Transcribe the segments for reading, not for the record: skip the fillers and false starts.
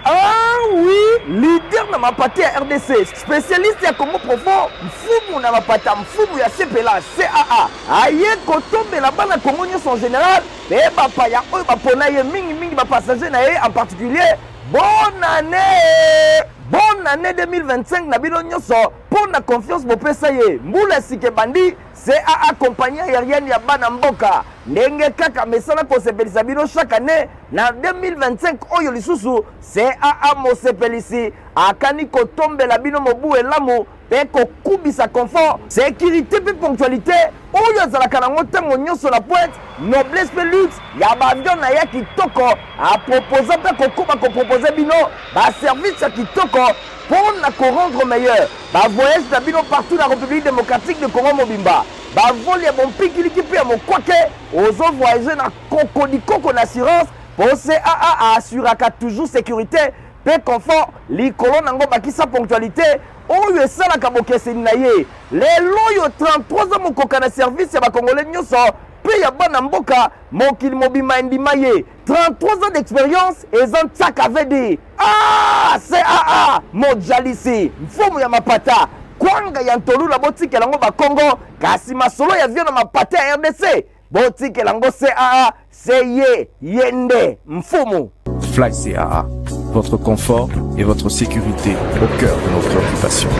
Ah oui, leader na mapata ya RDC, spécialiste ya Congo profond, mfumu na mapata, mfumu ya CPLA, CAA. Aye kotombela bana Congo nyonso en général, mpe bapaya oyo bapona ye mingimingi bapassager na ye en particulier. Bonne année! Bonne année 2025 na bino nyonso mpo na confiance bopesa ye. Mbula ya sika ebandi, CAA compagnie aérienne ya bana mboka ndenge kaka mesana kosepelisa bino chaque année na 2025 oyo lisusu CAA mosepelisi akani kotombela bino mobu elamu mpe kokubisa confort, sécurité mpe ponctualité oyo azalaka nango ntango nyonso na pointe, noblesse mpe luxe ya baavion na ye kitoko. Aproposa mpe kokoba kopropose bino baservice ya kitoko mpo na korendre meilleur bavoyage na bino partout na République démocratique de Congo mobimba. Bavol ya bompikiliki mpe ya mokwake, ozovoyage na kokodikoko na assurance, mpo CAA aassuraka toujours sécurité mpe confort likolo nango, bakisa ponctualité oyo esalaka bokeseni na ye. Lelo oyo 33 ans mokoka na service ya bakongole nyonso mpe ya bana mboka, mokili mobimba endima ye. 33 ans d'expérience eza ntiaka vd. Ah, CAA mojalisi, mfumu ya mapata, kwanga ya ntolula, botikela yango bakongo, kasi masolo ya vio na mapata ya RDC botikela yango CAA. Se ye ye nde mfumu. Fly CAA, votre confort et votre sécurité au cœur de nos préoccupations.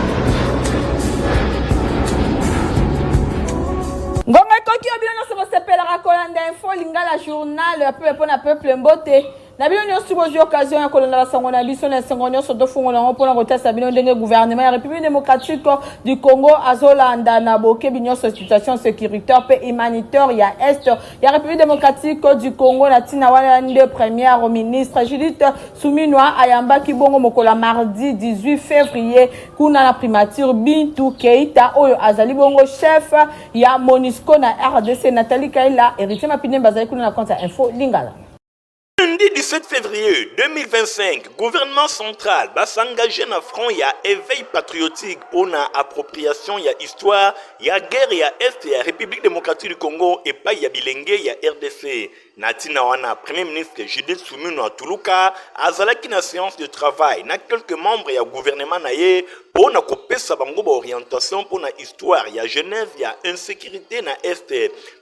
Ngonga ekoki yo bino nyonso bosepelaka kolanda Info Lingala, journal ya peuple mpona peuple. Mbote na bino nyonso bozwi occasion ya kolanda basango na biso na esengo nyonso. Tofungola yango mpona kotesa bino ndenge gouvernement ya République démocratique du Congo azolanda na bokebi nyonso situation sécuritaire mpe humanitaire ya Est ya République démocratique du Congo. Na ntina wana nde première ministre Judith Suminwa ayambaki bongo mokolo ya mardi 18 février kuna na primature Bintu Keita, oyo azali bongo chef ya MONUSCO na RDC. Nathalie Kaila, Héritier Mapine bazali kuna na compte ya Info Lingala. Lundi 17 février 2025, gouvernement central va s'engager na front ya éveil patriotique pour na appropriation ya histoire ya guerre ya Est ya République démocratique du Congo epai ya bilenge ya RDC. Na ntina wana, premier ministre Judith Suminwa Tuluka azalaki na séance de travail na quelques membres ya gouvernement na ye mpo na kopesa bango baorientation mpo na histoire ya genèse ya insécurité na Est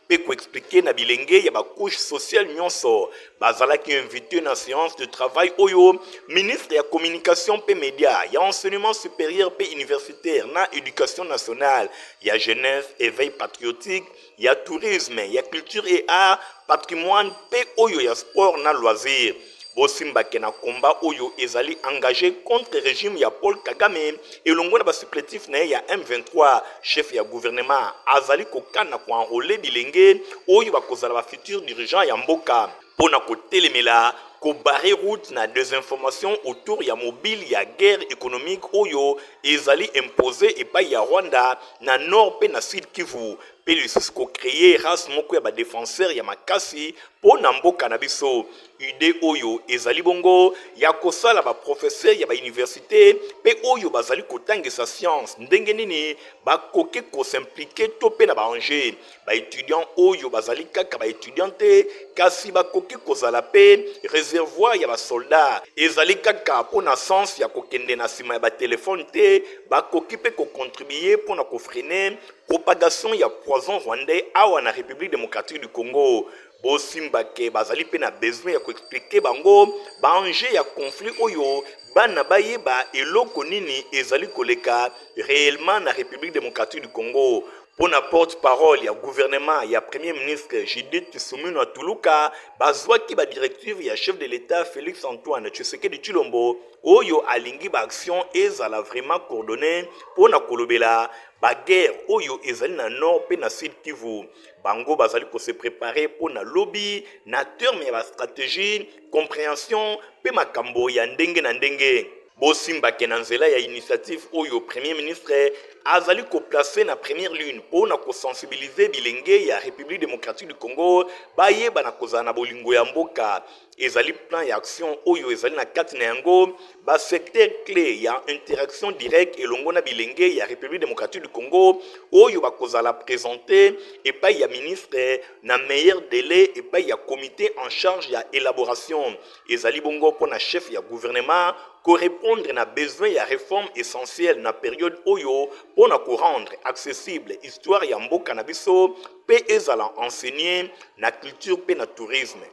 mpe koexpliquer na bilenge ya bacouche sociale nyonso. Bazalaki invité na séance de travail oyo ministre ya communication mpe média, ya enseignement supérieur mpe universitaire na éducation nationale, ya jeunesse, éveil patriotique, ya tourisme, ya culture et art, patrimoine mpe oyo ya sport na loisir. Bosimbake na komba oyo ezali engagé contre régime ya Paul Kagame elongo na basupplétif na ye ya M23, chef ya gouvernement azali kokana koenrôler bilenge oyo bakozala bafutur dirigeant ya mboka mpo na kotelemela, kobarrer route na désinformation autour ya mobile ya guerre économique oyo ezali imposé epai ya Rwanda na Nord mpe na Sud Kivu, mpe lisusu kocréer race moko ya badéfenseur ya makasi mpo na mboka na biso. Idée oyo ezali bongo ya kosala baprofesseur ya bauniversité mpe oyo bazali kotangisa science ndenge nini bakoki kos'impliquer to mpe na baenjeu. Baétudiant oyo bazali kaka baétudiant te, kasi bakoki kozala mpe réservoir ya basoldat. Ezali kaka mpo na sens ya kokende na nsima ya batelefone te, bakoki mpe kocontribuer mpo na kofreiner propagation ya poison rwandais awa na République démocratique du Congo. Bosimbake bazali mpe na besoin ya koexpliquer bango baenjeu ya conflit oyo, bana bayeba eloko nini ezali koleka réellement na République démocratique du Congo. Mpo na porte-parole ya gouvernement ya premier ministre Judith Suminwa Tuluka, bazwaki badirective ya chef de l'État Félix Antoine Tshisekedi Tshilombo, oyo alingi baaction ezala vraiment coordonné mpo na kolobela baguerre oyo ezali na Nord mpe na Sud Kivu. Bango bazali kose préparer mpo na lobi na terme ya bastratégie, compréhension mpe makambo ya ndenge na ndenge. Bosimbake na nzela ya initiative oyo, premier ministre azali ko placer na première ligne mpo na ko sensibiliser bilenge ya République démocratique du Congo bayeba na kozala na bolingo ya mboka. Ezali plan ya action oyo ezali na kati na yango ba secteur clé ya interaction directe elongo na bilenge ya République démocratique du Congo oyo bakozala présenter epai ya ministre na meilleur délai epai ya comité en charge ya élaboration. Ezali bongo mpo na chef ya gouvernement korépondre na besoin ya réforme essentielle na période oyo mpo na korendre accessible histoire ya mboka na biso mpe ezala enseigné na culture mpe na tourisme.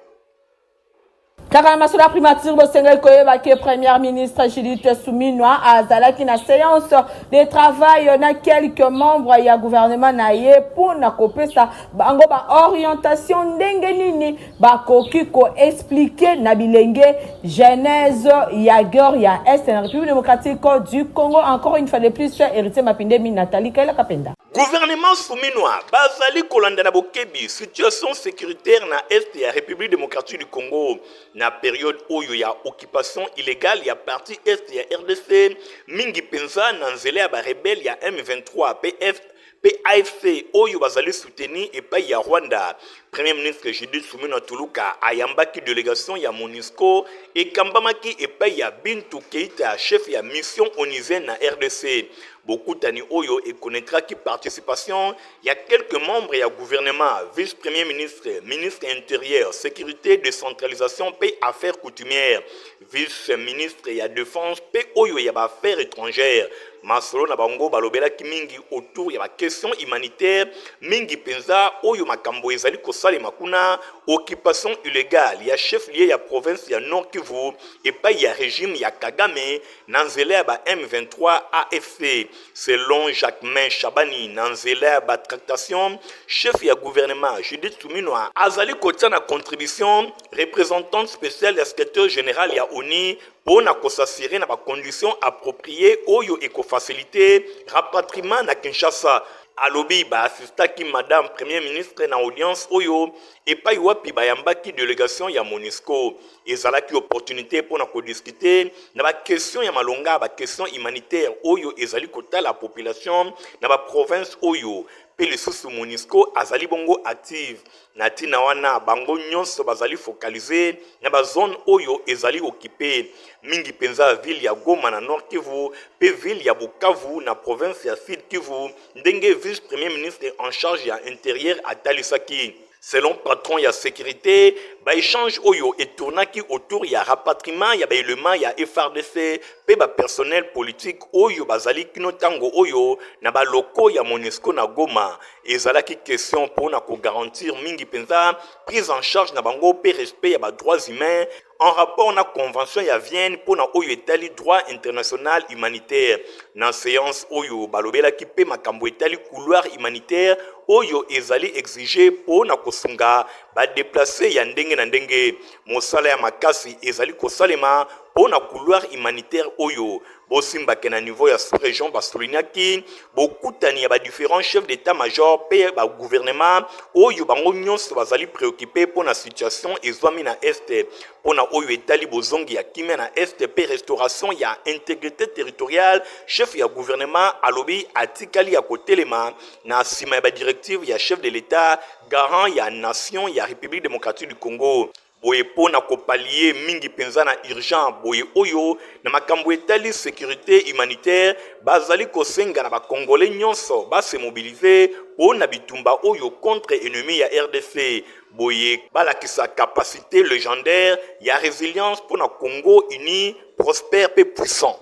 Kaka na masolo ya primature, bosengeli koyeba ke Première ministre Judith Suminwa azalaki na séance de travail na quelques membres ya gouvernement na ye mpona kopesa bango baorientation ndenge nini bakoki koexpliquer na bilenge genèse ya guerre ya Est na République démocratique du Congo. Encore une fois de plus, Héritier Mapindemi, Nathalie Kaila Kapenda. Gouvernement Suminwa bazali kolanda na bokebi situation sécuritaire na Est ya République démocratique du Congo na période oyo ya occupation illégale ya partie Est ya RDC, mingi mpenza na nzela ya barebelles ya M23 PF mpe AFC oyo bazali soutenu epai ya Rwanda. Premier ministre Judith Suminwa Tuluka ayambaki délégation ya MONUSCO ekambamaki epai ya Bintu Keita, chef ya mission onusienne na RDC. Bokutani oyo ekonnaîtraki participation ya quelques membres ya gouvernement: vice premier ministre, ministre intérieur, sécurité, décentralisation mpe affaires coutumières, vice ministre ya défense mpe oyo ya baaffaires étrangères. Masolo na bango balobelaki mingi autour ya baquestion humanitaire, mingi mpenza oyo makambo ezali kosalema kuna, occupation illégale ya chef lieu ya province ya Nord Kivu epai ya régime ya Kagame na nzela ya ba M23 AFC. Selon Jacquemain Shabani, na nzela ya batractation, chef ya gouvernement Judith Suminwa azali kotia na contribution représentante spéciale ya secrétaire général ya ONU mpo na kos'assurer na bacondition appropriées oyo ekofaciliter rapatriement na Kinshasa. Alobi baassistaki madame premier ministre na audience oyo epai wapi bayambaki délégation ya MONUSCO. Ezalaki opportunité mpo na kodiscuter na baquestion ya malonga, baquestion humanitaire oyo ezali kotala population na baprovince oyo, mpe lisusu MONUSCO azali bongo active na ntina wana. Bango nyonso bazali focalisés na bazone oyo ezali occupé, mingi mpenza ville ya Goma na Nord Kivu mpe ville ya Bukavu na province ya Sud Kivu, ndenge vice premier ministre en charge ya intérieur atalisaki. Selon patron ya sécurité, baéchange oyo etournaki autour ya rapatriement ya baélément ya FARDC mpe bapersonnel politique oyo bazali kino ntango oyo na baloko ya MONUSCO na Goma. Ezalaki question mpona kogarantir mingi mpenza prise en charge na bango mpe respect ya badroits humains en rapport na Convention ya Vienne mpona oyo etali droit international humanitaire. Na séance oyo balobelaki mpe makambo etali couloir humanitaire oyo ezali exigé mpo na kosunga badéplacés ya ndenge na ndenge. Mosala ya makasi ezali kosalema mpo na couloir humanitaire oyo bosimbake na niveau ya sous-région. Basoulignaki bokutani ya badifférents chefs d'état-major mpe bagouvernement oyo bango nyonso bazali préoccupé mpo na situation ezwami na Est, mpo na oyo etali bozongi ya kimia na Est mpe restauration ya intégrité territoriale. Chef ya gouvernement alobi atikali ya kotelema na nsima ya badirective ya chef de l'État, garant ya nation ya République démocratique du Congo. Boye mpo na kopallier mingi mpenza na urgent boye oyo na makambo etali sécurité humanitaire, bazali kosenga na bakongolais nyonso base mobiliser mpo na bitumba oyo contre ennemi ya RDC. Boye balakisa capacité légendaire ya résilience mpo na Congo uni, prospère mpe puissant.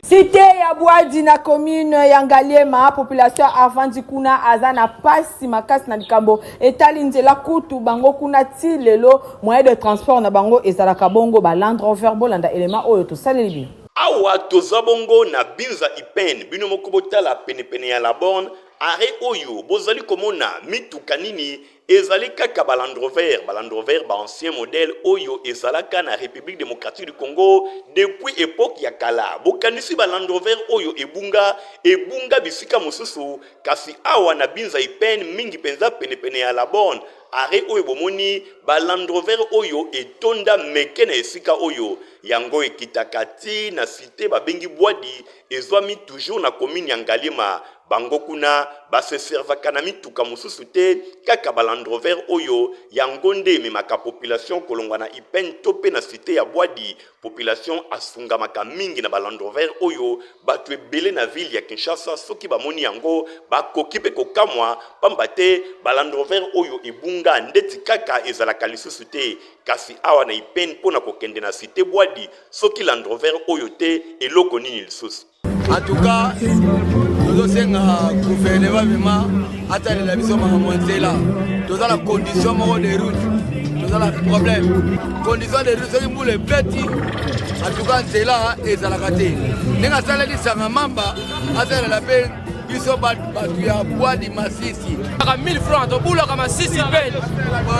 Cité ya Bwadi na commune ya Ngaliema, population avandi kuna aza na pasi makasi na likambo etali nzela. Kutu bango kuna ti lelo, moyen de transport na bango ezalaka bongo ba Land Rover. Bolanda elema oyo tosaleli bino. Awa toza bongo na Binza Ipen. Bino moko botala penepene ya la borne, arrêt oyo bozali komona mituka nini. Ezali kaka ba Land Rover, ba Land Rover ba ancien modèle oyo ezalaka na Republique democratique du Congo depuis epoque ya kala. Bokanisi ba Land Rover oyo ebunga, ebunga bisika mosusu, kasi awa na Binza Ipene mingi penza penepene ya La Borne, arret oyo bomoni ba Land Rover oyo etonda meke na esika oyo. Yango ekitaka ti na cite babengi Bwadi, ezwami toujours na commune ya Ngaliema. Bango kuna ba se servaka na mituka mosusu te, kaka ba Land Rover oyo, yango nde ememaka population kolongwa na Ipene to pe na cite ya Bwadi. Population asungamaka mingi na ba Land Rover oyo, batu ebele na ville ya Kinshasa soki bamoni yango bakoki pe kokamwa, pamba te ba Land Rover oyo ebunga ndeti kaka ezalaka lisusu te. Kasi awa na Ipene po na kokende na cite Bwadi, soki Land Rover oyo te, eloko nini lisusu? En tout cas, tozosenga gouvernement vraiment atalela biso makambo ya nzela. Toza na condition moko de route, toza na problème condition de route. Soki mbula ebeti, en tout cas nzela ezalaka te. Ndenge asaleli sanga mamba, asalela mpe biso bato ya bwadi masisi. 1000 francs tobulaka masisi mpe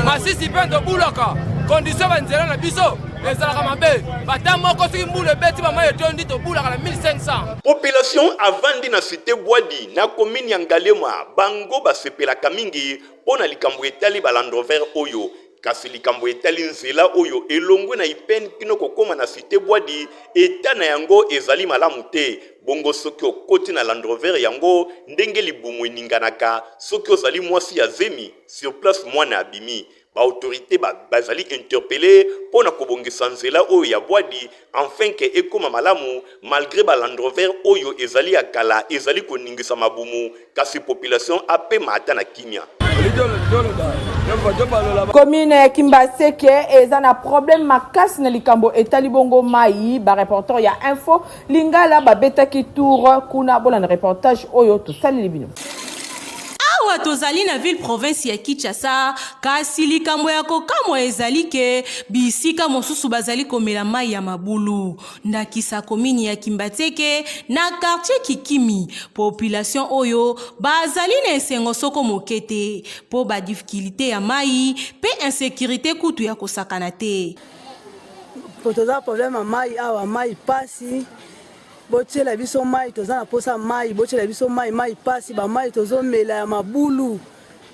masisi mpe tobulaka condition banzela na biso ezalaka mabe bata moko soki mbula ebeti bamai etondi tobulaka na 1500. Population avandi na cite Bwadi na commune ya Ngaliema bango basepelaka mingi mpo na likambo etali ba Land Rover oyo. Kasi likambo etali nzela oyo elongwe na Ipene kino kokoma na cite Bwadi, etat na yango ezali malamu te. Bongo soki okoti na Land Rover yango ndenge libumu eninganaka soki ozali mwasi ya zemi, sur place mwana abimi. Ba autorites ba bazali interpeller mpo na kobongisa nzela oyo ya Bwadi enfin que ekoma malamu malgre ba Land Rover oyo ezali ya kala ezali koningisa mabumu kasi population apema ata na kimia. Commune ya Kimbaseke eza na problème makasi na likambo etali bongo mai. Ba reporter ya Info Lingala babetaki tour kuna, bolanda reportage oyo tosaleli bino. Awa tozali na ville province ya Kinshasa, kasi likambo ya kokamwa ezali ke bisika mosusu bazali komela mai ya mabulu. Ndakisa komini ya Kimbatseke na quartier Kikimi. Population oyo bazali na esengo soko moke te po ba difficultes ya mai pe insecurite kutu ya kosakana te. Toza problème ya mai awa, mai pasi. Botiela biso mai, toza na posa mai, botiela biso mai, mai pasi, ba mai tozomela ya mabulu.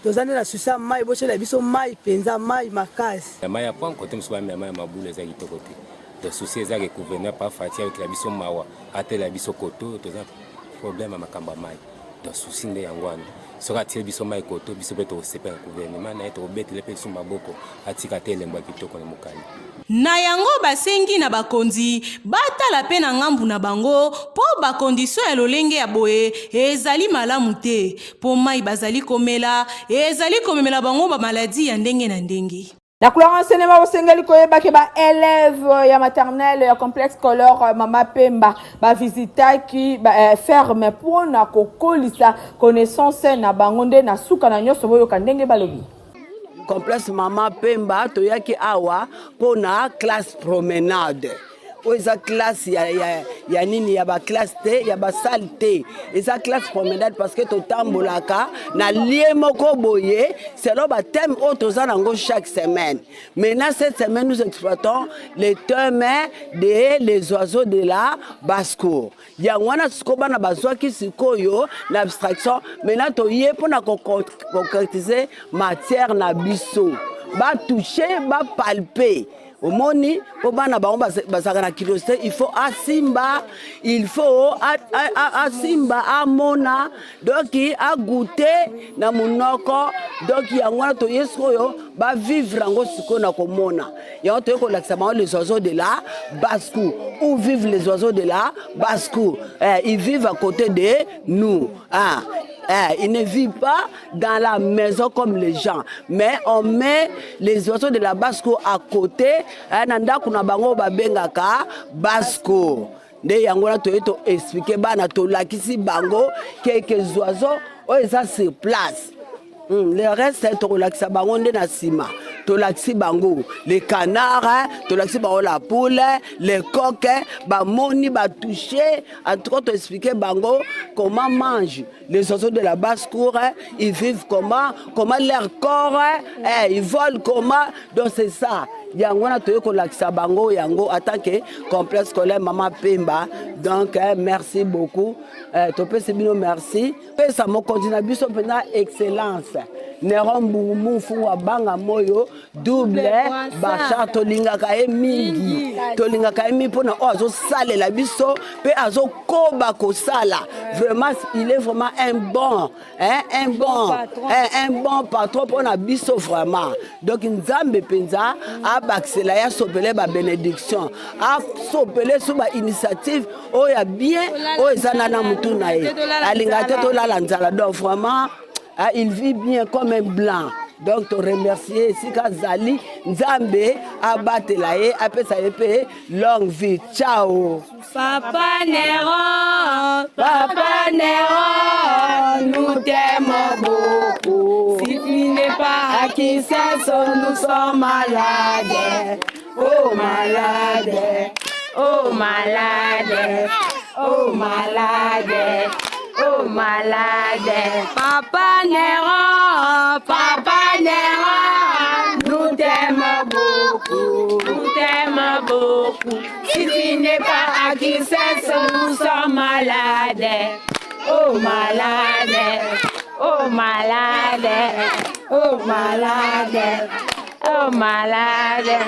Toza nde na susi ya mai, botiela biso mai mpenza, mai makasi. Ya mai ya pont kote mosusu bamela mai ya mabulu eza kitoko te. Donc souci eza ke gouverneur pa Fatshi ayokela biso mawa, atela biso koto, toza problème ya makambo ya mai. Donc souci nde yango wana. Soki atie biso mai koto, biso mpe tokosepela gouvernement na ye, tokobetela mpe biso maboko, atika te elembo ya kitoko na mokanda. Na yango basengi na bakonzi batala pe na ngambu na bango po ba conditions ya lolenge ya boye ezali malamu te po mayi bazali komela ezali komemela bango ba maladies ya ndenge na ndenge. Na couleur enseignement bosengeli koyeba ke ba élèves ya maternelle ya complexe scolaire Mama Pemba ba visitaki ba, eh, ferme mpo na kokolisa connaissance na bango nde na suka na nyonso boyoka ndenge balobi. Complexe Mama Pemba toyaki awa mpo na classe promenade oyo eza classe ya, ya, ya nini ya baklasse te ya basale te eza classe promenade parce que totambolaka na lie moko boye selon bathème oyo toza nango chaque semaine. Maintenant cette semaine nous exploitons le thème de les oiseaux de la basse-cour. Yango wana sikoyo bana bazwaki sikoyo na abstraction. Maintenant toye mpona koconcrétiser matière na biso, batouche bapalpe omoni mpo bana bango bazalaka na curiosité, il faut asimba, il faut asimba amona, donc agoute na monoko. Donc yango wana toye sikoyo bavivre yango sikoyo na komona yango, toye kolakisa bango les oiseaux de la basse-cour. Où vivent les oiseaux de la basse-cour? Eh, ils vivent à côté de nous. Ah. Eh, ils ne vivent pas dans la maison comme les gens, mais on met les oiseaux de la basse-cour à côté, eh, na ndako na bango babengaka basse-cour. Nde yango wana toye to expliquer bana, tolakisi bango quelques oiseaux oyo eza sur place. Le reste tokolakisa bango nde na nsima. Tolakisi bango le canard, tolakisi bango la poule, le coq, bamoni batouche. En tout cas toexplike bango comment mange les oiseaux de la basse cour, ils vivent comment, comment leur corps, eh, ils volent comment. Donc c'est ça, yango wana toyei kolakisa bango yango en tant que complexe scolaire Mama Pemba. Donc eh, merci beaucoup, eh, topesi bino merci. Pesa mokonzi na biso mpenza excellence Neron Mbungu Mfumu wa Banga Moyo double Bachar, tolingaka ye mingi, tolingaka ye mingi mpona oyo azosalela biso mpe azokoba kosala. Vraiment il est vraiment un bon, hein, un bon, hein, un bon patron mpona biso vraiment. Donc Nzambe mpenza abakisela ye, asopele ba bénédiction, asopele so ba initiative oyo ya bien oyo eza na na mutu na ye, alingaka te tolala nzala. Donc vraiment, ah, il vit bien comme un blanc. Donc toremercie esika azali, Nzambe abatela ye, apesa ye mpe longue vie. Ciao. Papa Néron, Papa Néron, nous t'aimons beaucoup. Si tu n'es pas à Kinshasa, nous sommes malades. Oh malade, oh malade, oh malade, oh malade. Papa Néron, Papa Néron, nous t'aimons beaucoup, nous t'aimons beaucoup. Si tu n'es pas à Kinshasa, nous sommes malades. Oh malade, oh malade, oh malade, oh malade.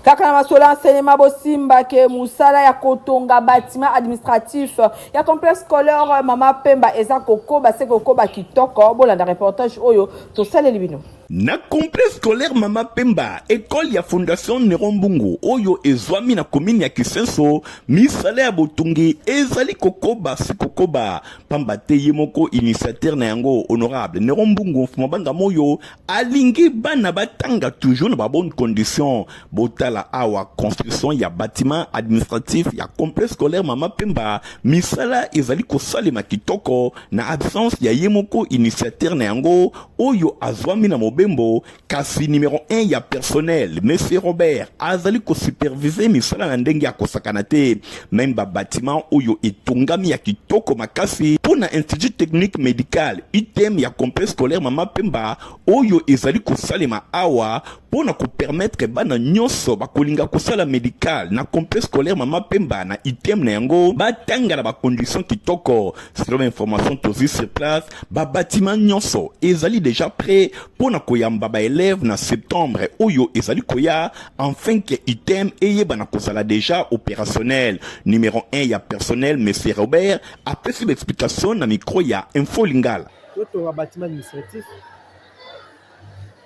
Kaka na masolo ya enseignement, bosimba ke mosala ya kotonga bâtiment administratif ya complexe scolaire Mama Pemba eza kokoba se kokoba kitoko. Bolanda reportage oyo tosaleli bino. Na complexe scolaire Mama Pemba, école ya Fondation Néron Mbungu oyo ezwami na commune ya Kisenso, misala ya botongi ezali kokoba se kokoba, pamba te ye moko initiateur na yango, honorable Néron Mbungu Mfuma Banga Moyo, alingi bana batanga toujours na ba bonne condition. Botala awa construction ya bâtiment administratif ya complexe scolaire Mama Pemba, misala ezali kosalema kitoko na absence ya ye moko initiateur na yango oyo azwami na mobembo, kasi numéro 1 ya personnel, monsieur Robert, azali kosupervise misala na ndenge ya kosakana te. Même babâtiment oyo etongami ya kitoko makasi mpo na institut technique médical ITM ya complexe scolaire Mama Pemba oyo ezali kosalema awa mpo na kopermettre bana nyonso bakolinga kosala médical na complexe scolaire Mama Pemba na ITM na yango batanga na bacondition kitoko. Selon information tozwi sur place, babâtiment nyonso ezali déjà prêt mpo na koyamba baélève na septembre oyo ezali koya, afin ke ITM eyebana kozala déjà opérationnel. Numéro 1 ya personnel, monsieur Robert, apesi baexplication na micro ya Info Lingala. Totonga bâtiment administratif,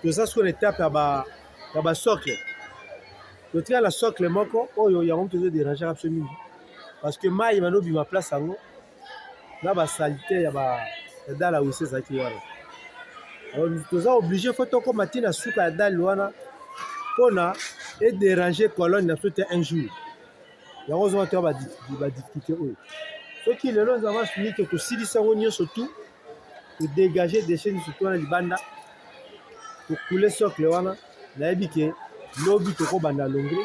toza sikoyo na étape ya basocle. Totika na socle moko oyo yango moto ezoderangeaka biso mingi, parce que mai banobima place yango na basaleté ya dalle ya WC ezalaki wana. Alors toza obligé, faut tokóma ntina suka ya dalle wana mpona edérange colonne na biso te un jour. Yango ozonga toya badifficulté oyo. Soki lelo Nzambe asungi ke tosilisi yango nyonso, tu todégage déchet nyonso to wana libanda, tokule socle wana, nayebi ke lobi tokobanda longré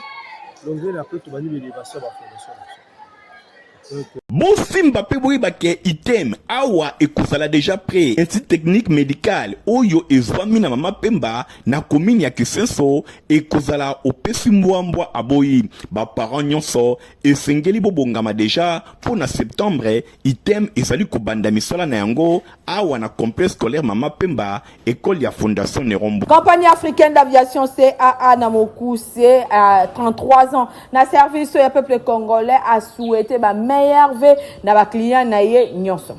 longré na mpe tobandi baélévation ya bafondation na biso. Bosimba mpe boyeba ke ITM awa ekozala déjà prêt. Institut technique médical oyo ezwami na Mama Pemba na commune ya Kisenso ekozala opesi mbwambwa aboyi. Baparent nyonso esengeli bobongama déjà mpo na septembre ITM ezali kobanda misala na yango awa na complexe scolaire Mama Pemba, école ya Fondation Néron Mbungu. Compagnie africaine d'aviation CAA na mokuse à 33 ans na service ya peuple congolais a souhaité ba meilleurs vœux na ba client na ye nyonso.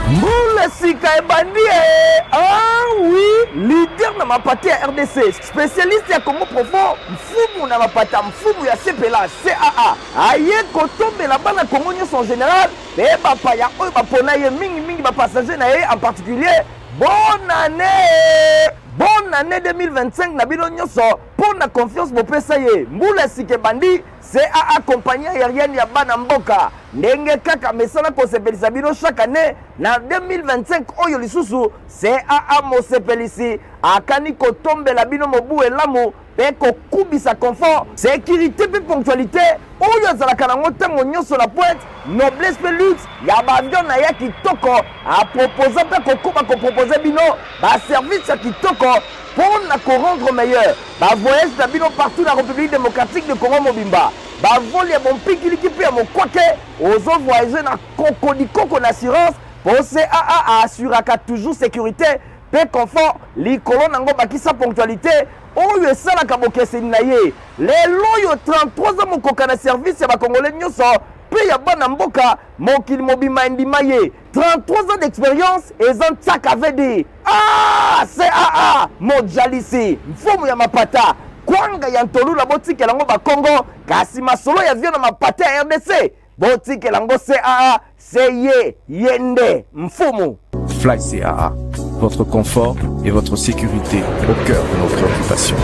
Mbula sika ebandi e! Ah oui, leader na mapate ya RDC, spécialiste ya Congo profond, mfumu na mapata, mfumu ya Sepela CAA, aye kotombela bana Congo nyonso en général mpe bapaya oyo bapona ye mingimingi, bapassager na ye en particulier, bonne année. Bonne annee 2025 na bino nyonso mpo na confiance bopesa ye. Mbula ya sika ebandi, CAA compagnie aerienne ya bana mboka ndenge kaka mesana kosepelisa bino chaque annee na 2025 oyo lisusu CAA mosepelisi akani kotombela bino mobu elamu mpe kokubisa confort, securite mpe ponctualite oyo azalaka nango ntango nyonso na pointe, noblesse mpe luxe ya ba avion na ya kitoko. Aproposa mpe akokoba kopropose bino ba service ya kitoko mpo na ko rendre meilleur ba voyage na bino partout na Republique democratique de Congo mobimba. Ba vol ya bompikiliki mpe ya mokwake, ozo voyager na kokodikoko na assurance mpo CAA a assuraka toujours securite mpe confort likolo nango bakisa ponctualite oyo esalaka bokeseni na ye lelo oyo 33 ans mokoka na service ya bakongole nyonso mpe ya bana mboka mokili mobimba endima ye 33 ans d'experience eza ntsaka vd ah, caa mojalisi mfumu ya mapata kwanga ya ntolula botikela yango bakongo kasi masolo ya vio na mapata ya rdc botikela yango caa se ye ye nde mfumu. Fly CAA, votre confort et votre sécurité au cœur de nos préoccupations.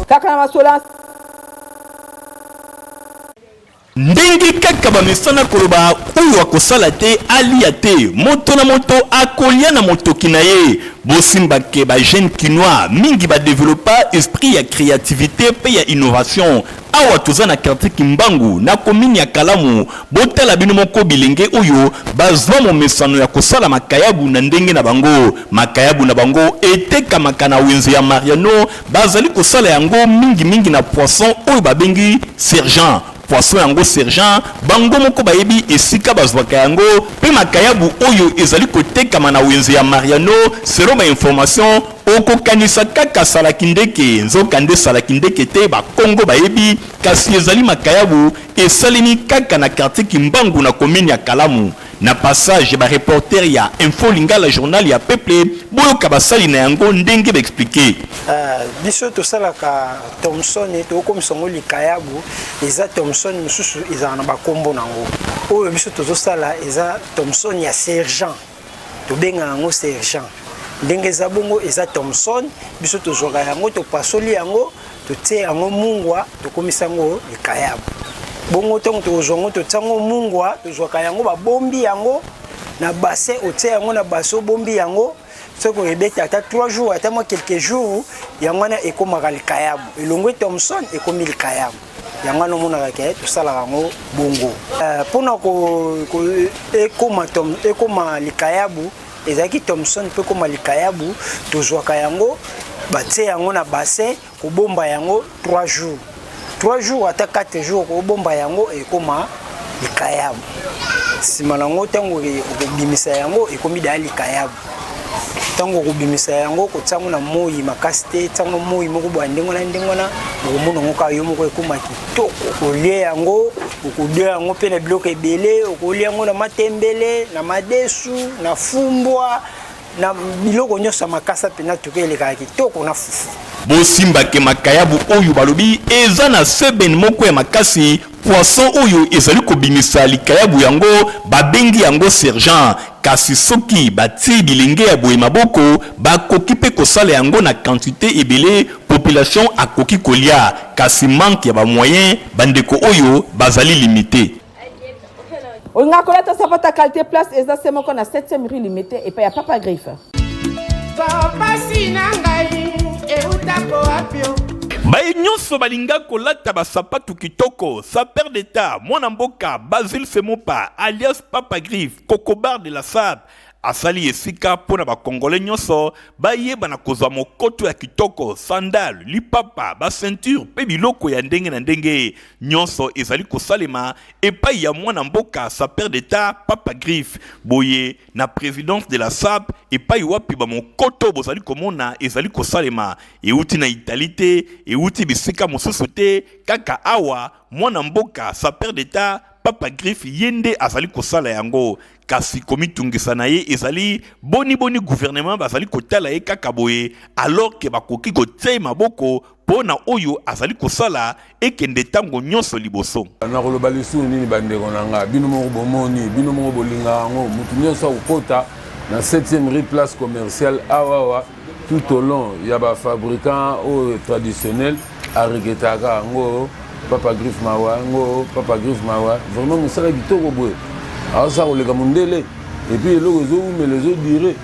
Kaka na masolo Ndenge kaka bamesana koloba oyo akosala te alia te, moto na moto akolia na motoki na ye. Bosimba ke ba jeunes kinois mingi ba developpa esprit ya creativite pe ya innovation. Awa toza na quartier Kimbangu na commune ya Kalamu, botala bino moko bilenge oyo bazua momesano ya kosala makayabu na ndenge na bango. Makayabu na bango etekamaka na wenze ya Mariano, bazali kosala yango mingi mingi na poisson oyo babengi sergent. Poisson yango sergent, bango moko bayebi esika bazuaka yango, pe makayabu oyo ezali kotekama na wenze ya Mariano, selon ba informations, Okokanisa kaka salakindeke, nzokande salakindeke te, bakongo bayebi, kasi ezali makayabu esalemi kaka na quartier Kimbangu na commune ya Kalamu. Na passage ya ba reporters ya Info Lingala journal ya peuple, boyoka basali na yango ndenge ba expliquer. Biso tosalaka Thomson, tokokomisa yango likayabu. Eza Thomson mosusu ezalaka na bakombo na yango. Oyo biso tozosala eza Thomson ya sergent. Tobengaka yango sergent. Ndenge eza bongo eza Thomson, biso tozwaka yango topasoli yango totie yango mungwa tokomisa yango likayabu. Bongo ntango tokozwa yango totia yango mungwa, tozwaka yango babombi yango na bassin, otie yango na bassin obombi yango soki ebeti ata 3 jours ata mwa quelques jours, yango wana ekomaka likayabu. Elongwe Thomson ekomi likayabu. Yango wana omonaka ke tosalaka yango bongo mpona ekoma ekoma likayabu. Ezalaki Thomson mpe ekoma likayabu, tozwaka yango batie yango na bassin, kobomba yango 3 jours, 3 jours ata 4 jours, kobomba yango ekoma likayabu. Nsima nango ntango okobimisa yango ekomi daya likayabu. Ntango okobimisa yango kotia yango na moi makasi te, tia yango moi moko boya ndenge wana ndenge wana, okomona yango kaka yo moko ekoma kitoko. Olie yango, okolia yango mpe na biloko ebele, okolia yango na matembele, na madesu, na fumbwa, na biloko nyonso ya makasa mpenza, tuka elekaka kitoko na fufu. Bosimba ke makayabu oyo balobi eza na seben moko ya makasi, poisson oyo ezali kobimisa likayabu yango babengi yango sergent, kasi soki batie bilenge ya boye maboko bakoki pe kosala yango na quantite ebele, population akoki kolia, kasi manque ya ba moyens bandeko oyo bazali limite. Olingaka kolata sapato ya qualité place eza se moko na 7e rue limete epai ya Papa Griffe. Pasi na ngai eutako wapi o? Baye nyonso balinga kolata basapatu kitoko, sapeur d'etat, mwana mboka Basile Semopa alias Papa Griffe, Kokobar de la Sape, asali esika mpo na ba Congolais nyonso bayeba na kozwa mokoto ya kitoko, sandale, lipapa, ba ceinture mpe biloko ya ndenge na ndenge. Nyonso ezali kosalema epai ya mwana mboka sapeur d'etat Papa Griffe. Boye na presidence de la SAP epai wapi ba mokoto bozali komona ezali kosalema, euti na Italie te, euti bisika mosusu te, kaka awa mwana mboka sapeur d'etat Papa Griffe ye nde azali kosala yango. Kasi komitungisa na ye ezali boni boni gouvernement bazali kotala ye kaka boye alors que bakoki kotia ye maboko mpo na oyo azali kosala ekende ntango nyonso liboso. Nakoloba lisusu nini bandeko na nga? Bino moko bomoni, bino moko bolingaka yango. Moto nyonso akokota na 7e rue place commerciale awawa tout au long ya bafabricant oyo traditionnel areketaka yango papa griffe mawa yango papa griffe mawa vraiment mosala kitoko boye aosala koleka mondele epuis eloko ezowumela ezodure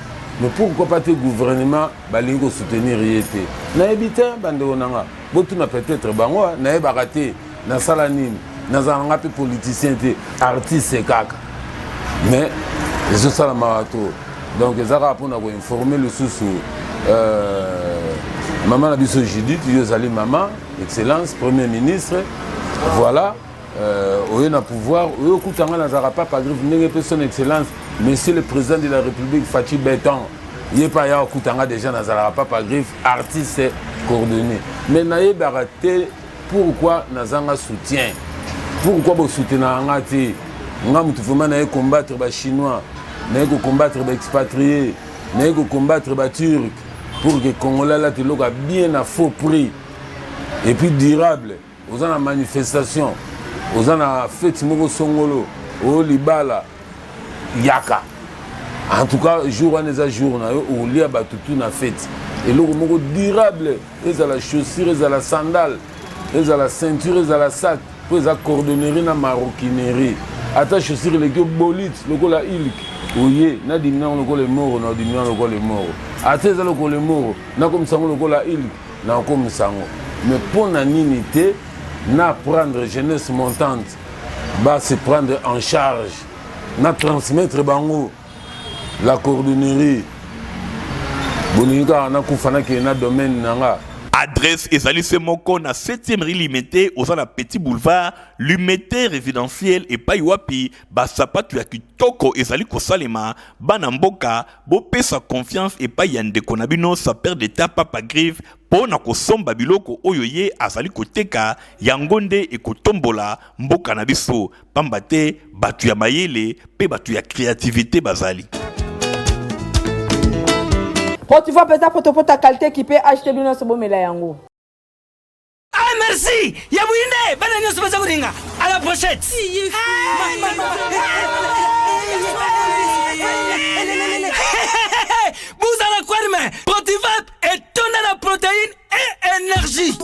mais pourquoi pas te gouvernement balingi kosoutenir ye te nayebi te bandeko na nga botuna peut-être bango nayebaka te nasala nini nazala nga mpe politicien te artiste kaka mais ezosala mawa to donc eza kaka mpona koinforme lisusu euh, mama na biso judith yo ozali mama excellence premier ministre voilà euh, oye na pouvoir oye okuta nga nazalaka papa griffe ndenge mpe son excellence monsieur le président de la république faci beton ye mpe aya okuta nga déjà nazalaka papa griffe artiste coordonné mais nayebaka te Pourquoi nazanga soutien? Pourquoi bo soutenaka nga te? Nga mutu vraiment naye combattre ba chinois, naye ko combattre ba expatriés, naye ko combattre ba turcs pour que congolais alata eloko ya bien na faux prix et puis durable. Oza na manifestation, oza na fete moko songolo, oyo libala yaka. En tout cas, jour wana eza jour na yo olia bato tout na fete. Eloko moko durable ezala chaussure ezala sandale ezala ceinture ezala sac mpo eza cordonnerie na maroquinerie ata chaussure eleki yo bolite lokola ilk oye nadimi yango lokola emoro na odimi yango lokola emoro ata eza lokola emoro nakomisa yango lokola ilk nakokomisa yango mais mpo na nini te na prendre jeunesse montante ba se prendre en charge na transmettre bango La cordonnerie bolingi kaka nakufa nakende na domaine na nga. Adresse ezali se moko na 7e rue Limete, oza na petit boulevard Limete résidentiel epai wapi ba sapatu ya kitoko ezali kosalema. Bana mboka bopesa confiance epai ya ndeko na bino sapeur d'etat Papa Griffe mpo na kosomba biloko oyo ye azali koteka, yango nde ekotombola mboka na biso. Pamba te bato ya mayele mpe bato ya creativite bazali. Potifa mpenza potopota qualité ekipe HT bino nyonso bomela yango. Ah merci ya bwinde bana nyonso baza kolinga à la pochette. Buzala kwarme Protivap etonda na protéine et énergie.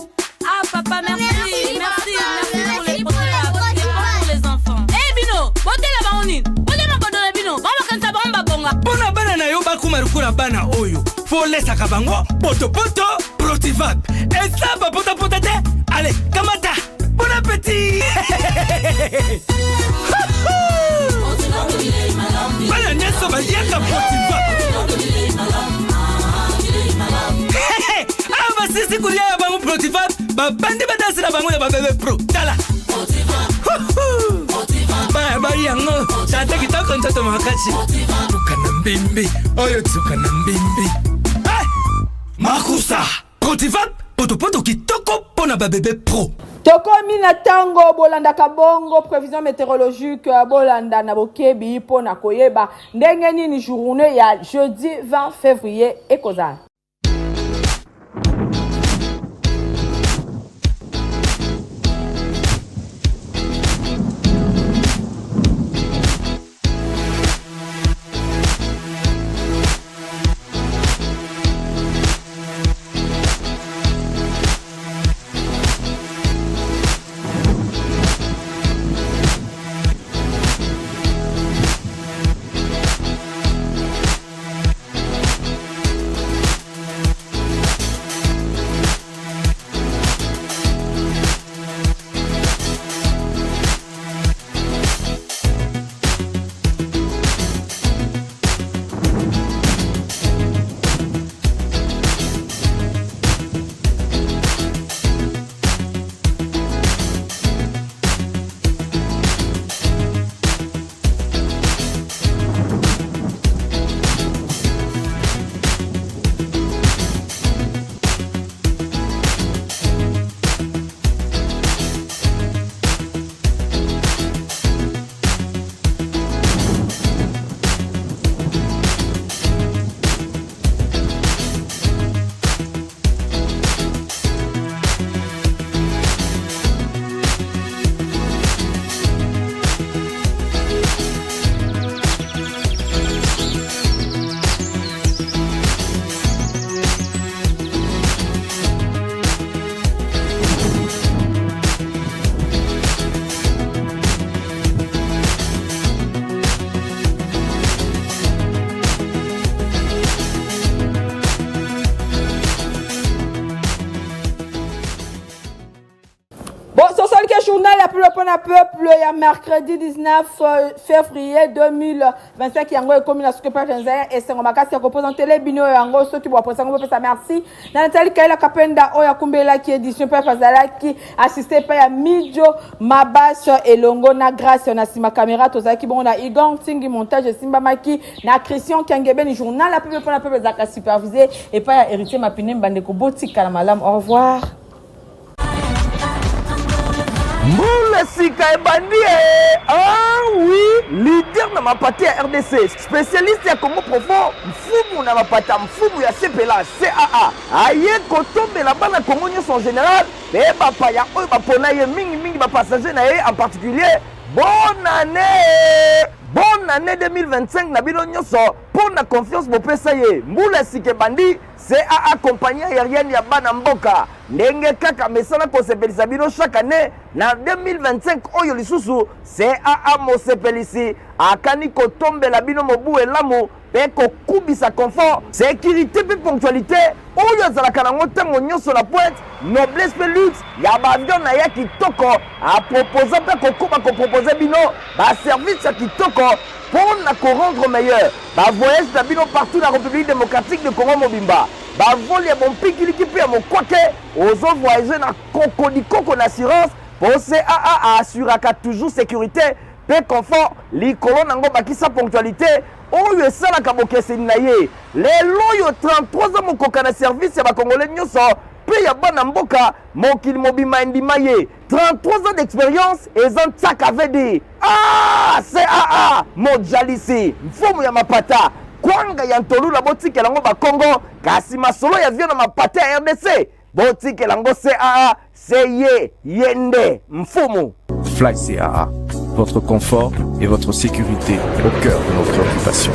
Ah papa merci merci merci, merci pour les Protivap c'est bon pour les enfants. Eh bino botela bango nini bolia makodo na bino bango bakanisa bango babonga. Mpo na bana na yo bakoma lokola bana oyo fo olesaka bango potopoto Protivap eza bapotapota te ale kamata bon appétit bana nyonso baliaka Protivap awa basisi kolia ya bango Protivap babandi badansi na bango ya babebe pro tala baya bai yango tata kitoko nzoto makasi tuka na mbimbi oyo tuka na mbimbi Makusa Protivap potopoto kitoko mpo na babebe pro. Tokomi na ntango bolandaka bongo prévision météorologique bolanda na bokebi mpo na koyeba ndenge nini journée ya jeudi 20 février ekozala. Journal ya peuple mpona peuple ya mercredi 19 euh, février 2025 yango ekomi na suki mpe nzaya esengo makasi ya kopresentele bino yango. Soki boapresa yango, bopesa merci na Natali Kaila Kapenda oyo akumbelaki édition mpe azalaki assisté epai ya Mijo Mabas elongo na Grâce na nsima caméra. Tozalaki bongo na Igor Ntingi, montage esimbamaki na Christian Kiangebeni. Journal ya peuple mpona peuple ezalaka supervisé epai ya Héritier Mapine. Bandeko, botikala malamu, au revoir. Mbula sika ebandi e! Ah oui, leader na mapate ya RDC, spécialiste ya Congo profond, mfumu na mapata, mfumu ya CPLA CAA aye kotombela bana Congo nyonso en général mpe bapaya oyo bapona ye mingimingi, bapassager na ye en particulier. Bonne année, bonne année 2025 na bino nyonso mpo na confiance bopesa ye. Mbula sika ebandi. CAA, compagnie aérienne ya bana mboka, ndenge kaka mesana kosepelisa bino chaque année, na 2025 oyo lisusu CAA mosepelisi akani kotombela bino mobu elamu mpe kokubisa confort, sécurité mpe ponctualité oyo azalaka nango ntango nyonso na pointe, noblesse mpe luxe ya baavion na ya kitoko. Aproposa mpe kokoba kopropose bino baservice ya kitoko mpo na korendre meilleur bavoyage na bino partout na République démocratique de Congo mobimba. Bavol ya bompikiliki mpe ya mokwake, ozovoyage na kokodikoko na assurance, mpo CAA aassuraka toujours sécurité mpe confort. Likolo nango bakisa ponctualité oyo esalaka bokeseni na ye. Lelo oyo 33 ans mokoka na service ya bakongole nyonso mpe ya bana mboka, mokili mobimba endima ye. 33 ans d'expérience eza ntsaka vd. Ah, CAA mojalisi, mfumu ya mapata, kwanga ya ntolula, botikela yango bakongo, kasi masolo ya vio na mapata ya RDC botikela yango CAA. Se ye ye nde mfumu. Fly CAA, votre confort et votre sécurité au cœur de nos préoccupations.